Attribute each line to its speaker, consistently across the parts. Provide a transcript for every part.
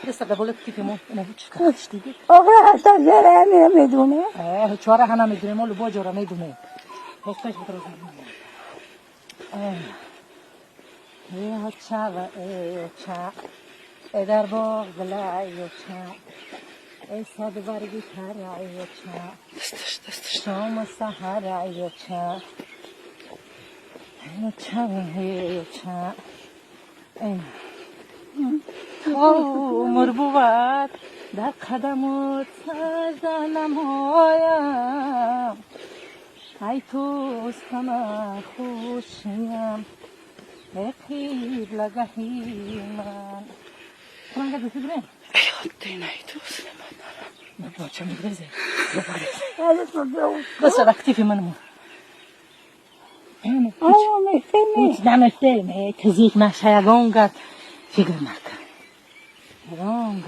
Speaker 1: دست دبل کتیفمون اینا هیچ کارش دیگه.
Speaker 2: آخه حتی جره نمیدونه.
Speaker 1: چهار هنه میدونه مال با جره میدونه. هیچ بتروز. ای چا و ای چا ای در باغ گلای چا ای صد برگی ترای چا
Speaker 3: دستش دستش
Speaker 1: شام سحرای چا ای چا و ای چا ای عمر بود در قدمت سجده نمایم ای توست همه خوشیم ای قبلگهی من. رنگ دوستی بریم؟
Speaker 3: ای خدای توست
Speaker 1: بچه میگریزه
Speaker 2: بس
Speaker 1: بس اکتیفی منمو
Speaker 2: آه
Speaker 1: نمیشه تزیک نشه یگانگت فکر نکن یگانگت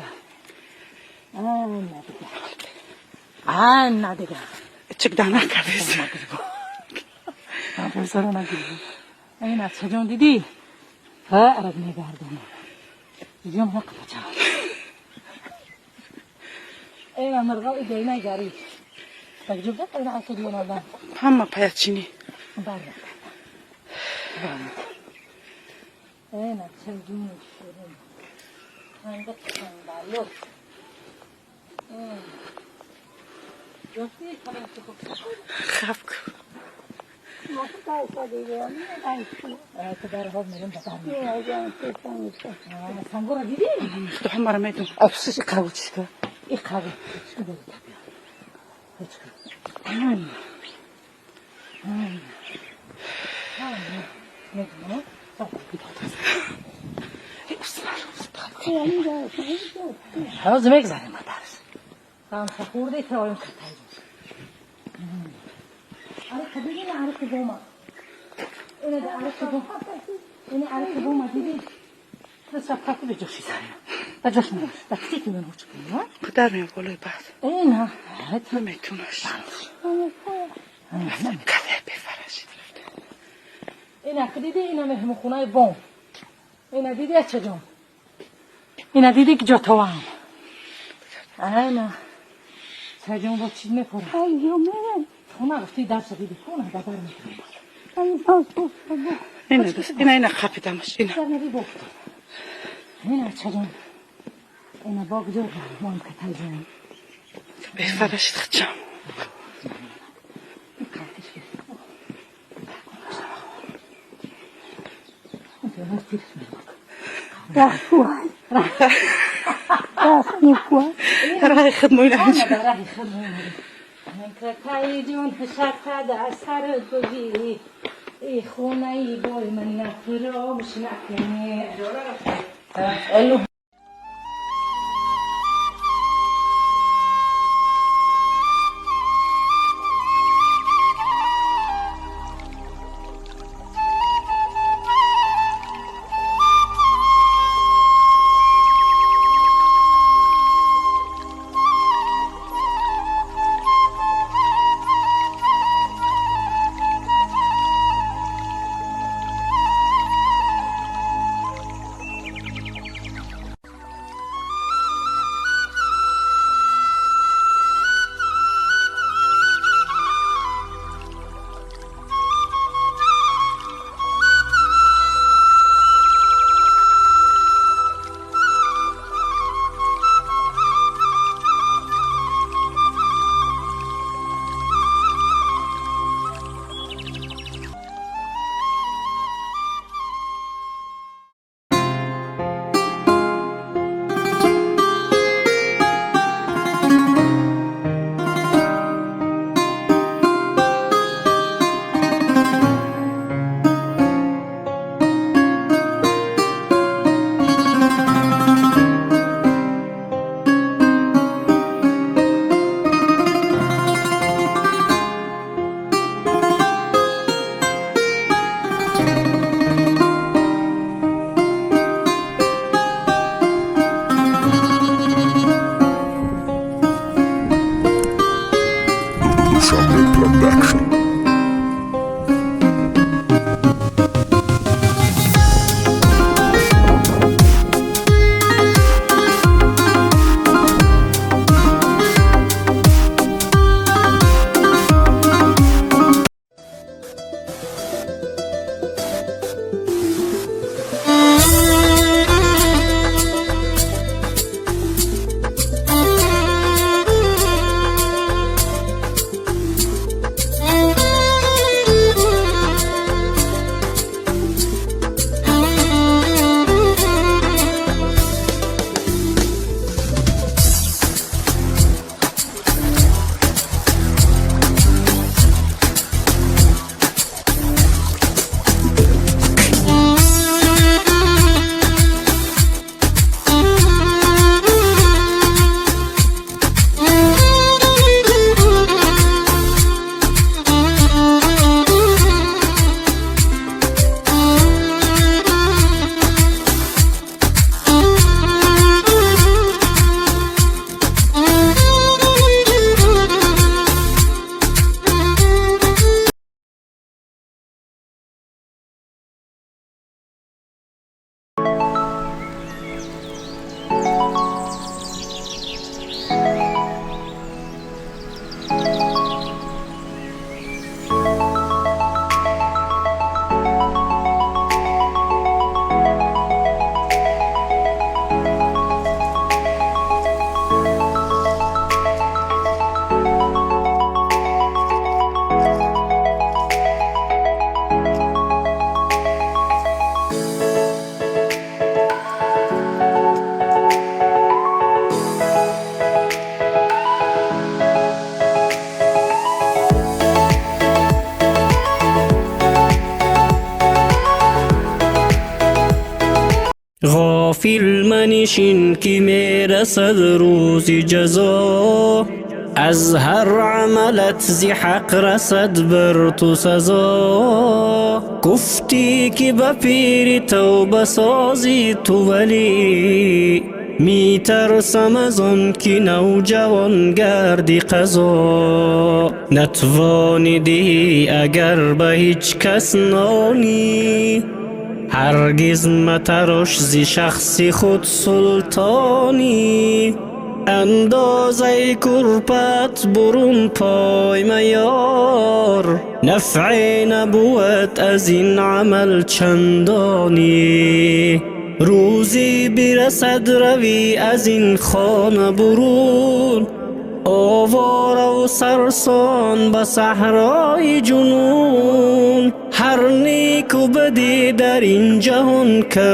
Speaker 1: آه دیگه آه دیگه
Speaker 3: چک دانا کردیس
Speaker 1: این اچھا جون دیدی ها عرب میگردم جون حق بچه این مرغا اینا گاری تجربه این عسل جون الله
Speaker 3: همه پیاچینی
Speaker 1: بارك بارك این اچھا جون شیرین عندك خندالو
Speaker 3: خفک
Speaker 1: سنگورا دیدی؟
Speaker 3: خدو همه میدون
Speaker 1: افسوس قهوه چیکار؟ این قهوه چیکار داری تبیا؟ میدونم هنوز میگذره ما درس هم خورده ترایم کتایی عرق ببین عرق بوما اینه عرق بوما اینه عرق بوما دیدی؟ بس افکار به جوشی سریم به جوش نمیشه به کسی که منو چکن
Speaker 3: در میام بالای بعد
Speaker 1: اینه
Speaker 3: نمیتونش رفتم کده بفرشید
Speaker 1: اینه که دیدی اینه مهم خونه بوم اینه دیدی چه جون اینه دیدی که جا تو هم اینه چه جون با چیز میپره خونه گفتی درس دیدی خونه در میکنم
Speaker 3: اینه دست اینه اینه خپیدمش اینه
Speaker 1: در نبی گفت اینه چه جون اینه باغ جور مهم کتای جون
Speaker 3: بفرشید خدشم راه خدمو اینه
Speaker 1: راه خدمو کتای جون شکا در سر دوی ای خونه ای بای من نفرامش نکنی الو
Speaker 4: Ғофил манишин, ки мерасад рӯзи ҷазо. Аз ҳар амалат зи ҳақ расад бар ту сазо. Гуфтӣ, ки ба пирӣ тавба созӣ ту, вале метарсам аз он ки навҷавон гардӣ қазо. Натвонӣ диҳӣ агар ба ҳеҷ кас нонӣ, ҳаргиз матарош зи шахси худ султонӣ. Андозаи курпат бурун пой маёр, нафъе набуд аз ин амал чандонӣ. Рӯзе бирасад, равӣ аз ин хона бурун, овора ва сарсон ба саҳрои ҷунун. Ҳар неку бадӣ дар ин ҷаҳон кард.